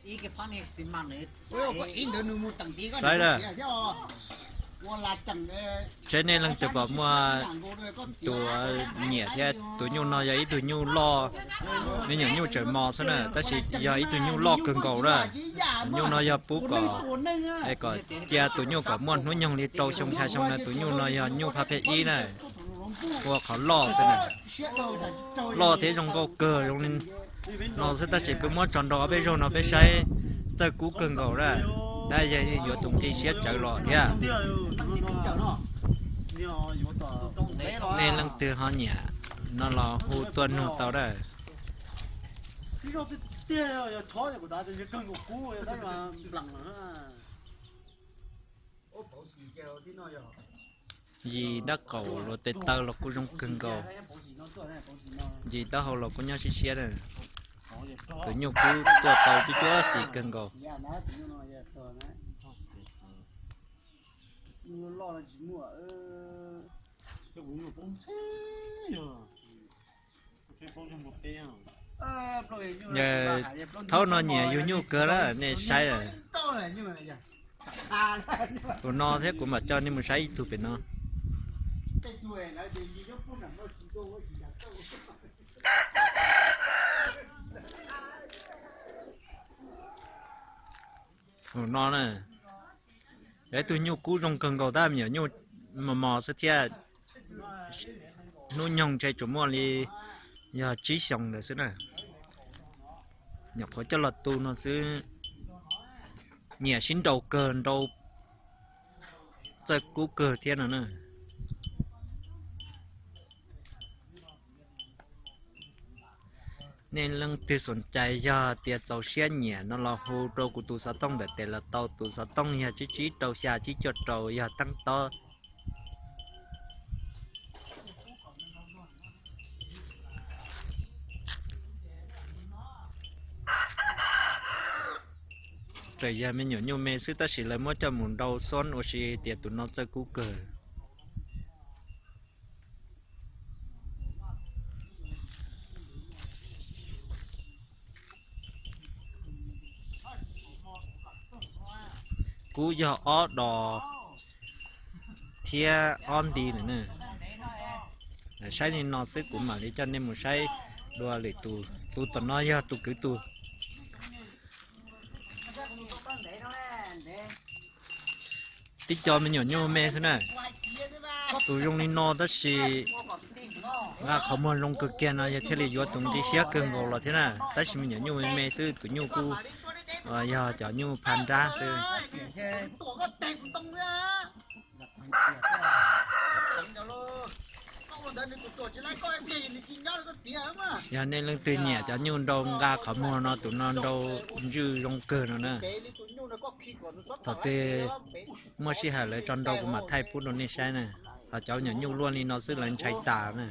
Saib na, saib nej leej twg pom muaj tus nyiam thiab tus nyuj no yog ib tug nyuj loj, me nyuam nyuj tseem mos xwb na, tab sis yog ib tug nyuj loj kawg nkaus na. Nyuj no yog pub kom, kom cia tus nyuj kom muaj hnub nyoog li rau xyoo xya xyoo na, tus nyuj no yog nyuj phaj phej ib na, ua qhov loj xwb na. Loj thiab zoo nkauj kawg zoo li no xwb, tab sis peb muab tso nrau ob peb zaug no peb saib txawj kub kawg nkaus na, dab yeej yuav tus nqi siab tsawv los thiab. Nej leej twg ho nyiam no los hu tuaj nug tau na. Yim nrab qaum los tes taw los kuj zoo kawg nkaus, yim taub hau los kuj nyob siab siab na. Tus nyuj kub tuaj tau cuab cuab xis kawg nkaus. Yawg thaub no nyiam yug nyuj kawg lawm nej saib. Tus no thiab kuv mam coj nej mus saib ib tug pem no. Tus no na, yog ib tug nyuj kub zoo kawg nkaus tab me nyuam nyuj mos mos xwb thiab. Hnub nyoog ntshe tsuas muaj li yog tsib xyoos ntawd xwb na. Nyuam qhuav coj los tu no xwb, nyiam sib nraus kawg, nrau txawj kub kawg thiab no na. Nej leej twg xom cai yog tias txaus siab nyiam no los hu rau kuv tus xov tooj ntawm tes los tau, tus xov tooj yog tsib tsib rau xya tsib cuaj rau yog teeb tob. Txawm yog me nyuam nyuj me xwb tab sis lawv muab coj mus nrau xoob ua si tias tus no txawj kub kawg. Kub yog ob dos thiab ob nti lawm na. Saib li no xwb kuv mam li coj nej mus saib dua lwm tus. Tus tom no yog tus kwv tus. Tib co me nyuam nyuj me xwb na. Tus zoo li no tab sis nqa qhov muag zoo kawg kiag no yog thiaj li yuav tus nqi siab kawg nkaus los thiab na. Tab sis me nyuam nyuj me me xwb, tus nyuj kuj yog cov nyuj pha nrab xwb. Yog nej leej twg nyiam cov nyuj nrau nqa qhov muag no, tus no nrau ntswj zoo kawg no na. Thaum twg muaj sij hawm lawv tso nrau kuv mam thaij pub rau nej saib na. Ho cov nyuam nyuj luaj li no xwb lawv ntshai tas na.